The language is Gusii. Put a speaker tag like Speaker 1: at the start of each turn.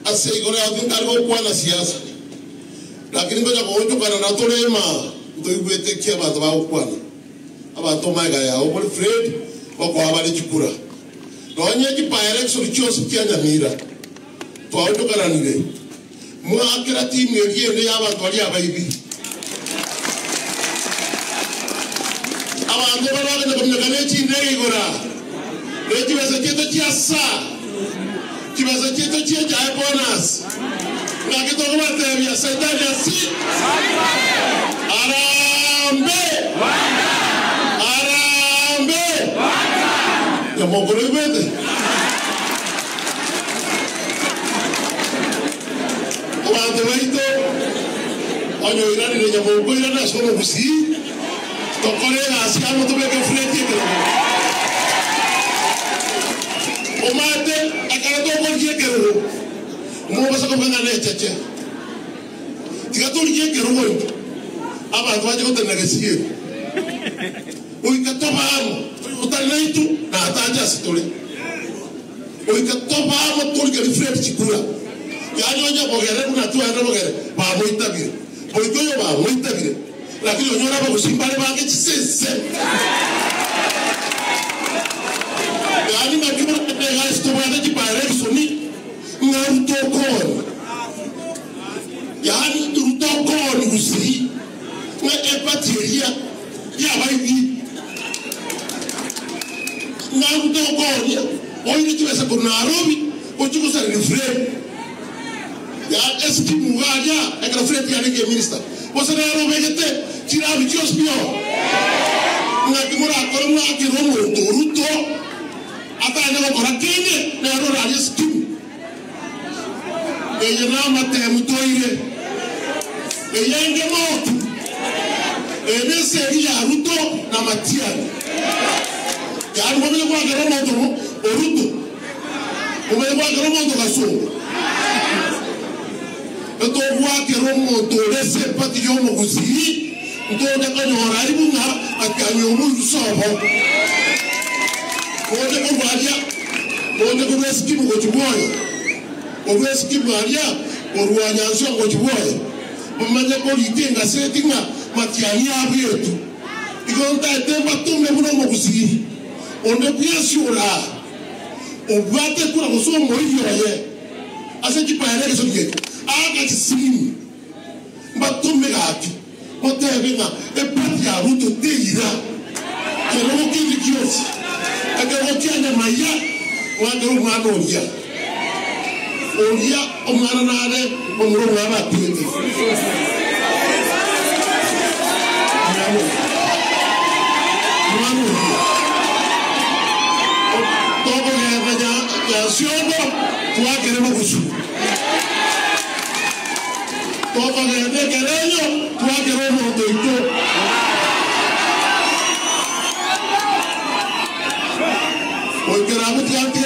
Speaker 1: Ase igoro yao tintari gokwana siasa, lakini ngocha goonchokana na tore imaa ntoigwete eki abanto bagokwana. Abanto magega yao bore Fred bakoa bare chikura. Nonye chipaereksoni chionsi chia Nyamira twaonchokananire, mwaakera timu eria ende y'abanto baria abaibi. Abanto baria bagenda kominyoka ne chindege igoro aa, ne chibesa chiaito chia saa, chibesa chiaito chi'echae bonus. Naki tokobatebia, Saitani asi arambe, arambe! Nyamokoro oigwete? Abanto baito, onye oiranire nyamoko oirane ase omogusii, tokore egasi amo tobeke efureti ekerogo. Omate ekero tokorigia ekerogo, mobasa kobuga ng'a necheche. Tiga torigie ekerogo intwe, abanto bache gotenena gesieri. Goika tobe amo, oyotari naintwe natache ase tore. Goika tobe amo torigerie Fred chikura. Yaani onye bogere buna twagenda bogere bamoitabire. Goika oyo bamoitabire. Lakini onyore abagusii mbare bange chisese. Yaani naki oragende egasi tobwate chidirection ng'a Ruto okonye. Yaani Ruto okonye gusii ng'a eparty eria yabaibire. Ng'a Ruto okonya oire chibesa korwa Nairobi ochie gosareria Fred. Ya esikimu iga aria ekero Fred yarenge eminister. Gose nere obegete chirabi chionsi pi oo? Ng'aki morakore mwakere omonto o Ruto atanye gokora kende nere orarie esikimu? Eye namatemu toire. Eye enge motu. Eye nesegi ya Ruto na Matiang'i. Yaani momanye goakera omonto o Ruto, momanye goakera omonto Kasongo. Etogoakera omonto ore ase epati y'omogusii, ntoche konyora aibu ng'a Matiang'i omoiru sobo. Moche korwa aria, moche korwa esikimu gochia bwoye, korwa esikimu aria, korwa Nyansiongo gochia bwoye, momanye korika engaseti ng'a Matiang'i abuetwe. Igo ntaete mbatome buna omogusii onde bwensi ore aa, obwate ekura gose omoiri oye ase chipaera egesaku giaito, aake chisimi, mbatome gaki, motebe ng'a epati ya Ruto teira kerogo kende gionsi, ekerogo kia nyamaiya mwakere omwana oria, oria omwana nare omura omwabo atiete. Omwana oria tokogenda Nyansiongo twakere bogusu. Tokogenda ekerenyo twakere omonto oito. Goikera abwo tiga.